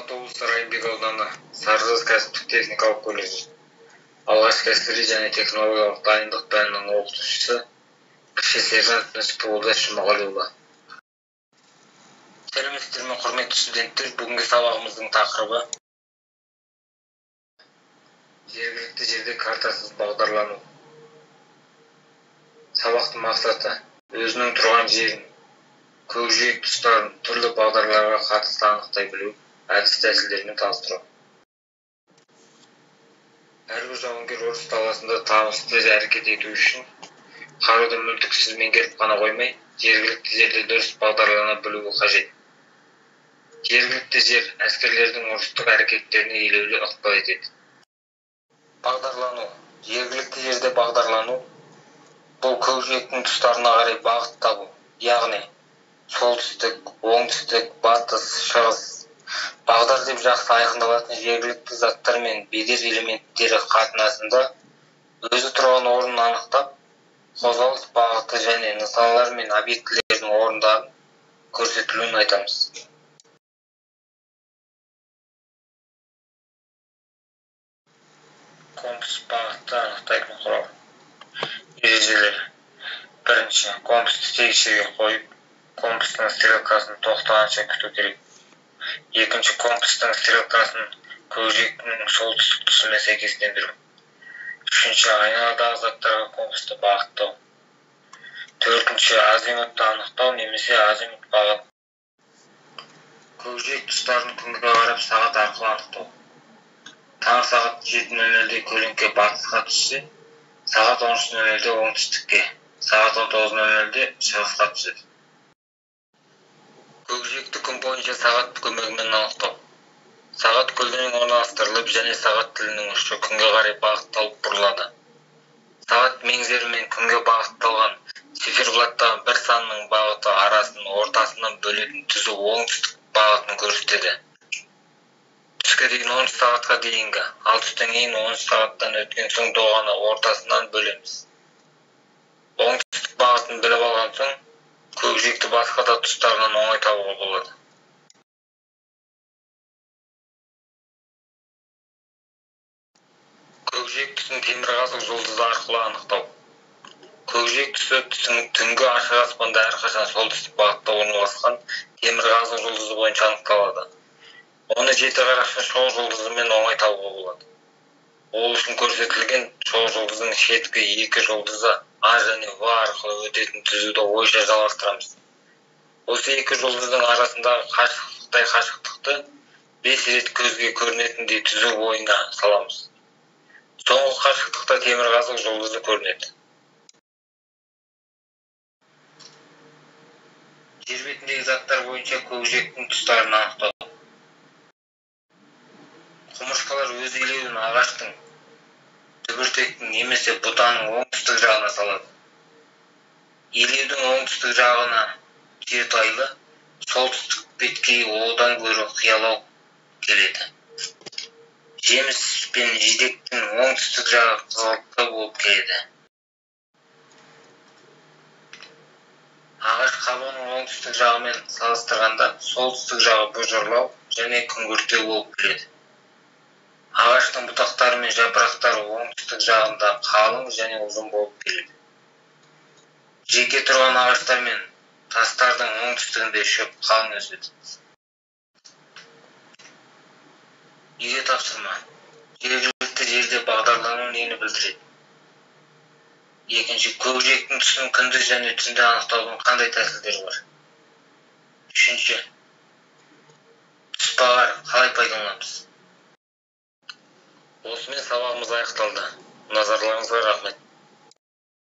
Алматы облысы Райымбек ауданы Сарыжаз кәсіптік техникалық колледжі алғашқы әскери және технологиялық дайындық пәнінің оқытушысы, кіші сержант Нүсіпова Жұмағалиұлы. Сәлеметсіздер ме, құрметті студенттер! Бүгінгі сабағымыздың тақырыбы жергілікті жерде картасыз бағдарлану. Сабақтың мақсаты: өзінің тұрған жерін, көкжиек тұстарын түрлі бағдарларға қатысты анықтай білу, әдіс тәсілдерімен таныстыру. Әрбір жауынгер ұрыс даласында табысты әрекет ету үшін қаруды мүлтіксіз меңгеріп қана қоймай, жергілікті жерде дұрыс бағдарлана білуі қажет. Жергілікті жер әскерлердің ұрыстық әрекеттеріне елеулі ықпал етеді. Бағдарлану. Жергілікті жерде бағдарлану бұл көкжиектің тұстарына қарай бағыт табу, яғни солтүстік, оңтүстік, батыс, шығыс. Бағдар деп жақсы айқындалатын жергілікті заттар мен бедер элементтері қатынасында өзі тұрған орнын анықтап, қозғалыс бағыты және нысаналар мен объектілердің орындарын көрсетілуін айтамыз. Компас бағытты анықтайтын құрал. Ережелер. Бірінші, компасты тегіс жерге қойып, компастың стрелкасын тоқтағанша күту керек. Екінші, компастың стрелкасын көкжиектің солтүстік тұсымен сәйкестендіру. Үшінші, айналадағы заттарға компасты бағыттау. Төртінші, азимутты анықтау немесе азимут бағыт. Көкжиек тұстарын күнге қарап сағат арқылы анықтау. Таң сағат 7:00-де көлеңке батысқа түссе, сағат 13:00-де оңтүстікке, сағат 19:00-де шығысқа түседі. Көкжиекті күн бойынша сағат көмегімен анықтау. Сағат көлденең орналастырылып және сағат тілінің ұшы күнге қарай бағытталып бұрылады. Сағат меңзері мен күнге бағытталған циферблаттағы бір санның бағыты арасын ортасынан бөлетін түзу оңтүстік бағытын көрсетеді. Түске дейін 10 сағатқа дейінгі, ал түстен кейін 10 сағаттан өткен соң доғаны ортасынан бөлеміз. Оңтүстік бағытын біліп алған соң көкжиекті басқа да тұстарынан оңай табуға болады. Көкжиек түсін темірқазық жұлдызы арқылы анықтау. Көкжиек түсі түнгі ашық аспанда әрқашан солтүстік бағытта орналасқан темірқазық жұлдызы бойынша анықталады. Оны жеті қарақшы шоқ жұлдызымен оңай табуға болады. Ол үшін көрсетілген шоқ жұлдыздың шеткі екі жұлдызы А және В арқылы өтетін түзуді ойша жалғастырамыз. Осы екі жұлдыздың арасындағы қашықтықтай қашықтықты 5 рет көзге көрінетіндей түзу бойына саламыз. Соңғы қашықтықта темірқазық жұлдызы көрінеді. Жер бетіндегі заттар бойынша көкжиектің тұстарын анықтау. Құмырсқалар өз илеуін ағаштың, түбіртектің немесе бұтаның оңтүстік жағына салады. Илеудің оңтүстік жағына түйетайлы, солтүстік беткейі одан гөрі қиялау келеді. Жеміс пен жидектің оңтүстік жағы қызғылтты болып келеді. Ағаш қабығының оңтүстік жағымен салыстырғанда солтүстік жағы бұжырлау және күңгірттеу болып келеді. Ағаштың бұтақтары мен жапырақтары оңтүстік жағында қалың және ұзын болып келеді. Жеке тұрған ағаштар мен тастардың оңтүстігінде шөп қалың өседі. Үйге тапсырма. Жергілікті жерде бағдарлану нені білдіреді? Екінші, көкжиектің түсін күндіз және түнде анықтаудың қандай тәсілдері бар? Үшінші, тұсбағар қалай пайдаланамыз? Осымен сабағымыз аяқталды. Назарларыңызға рахмет.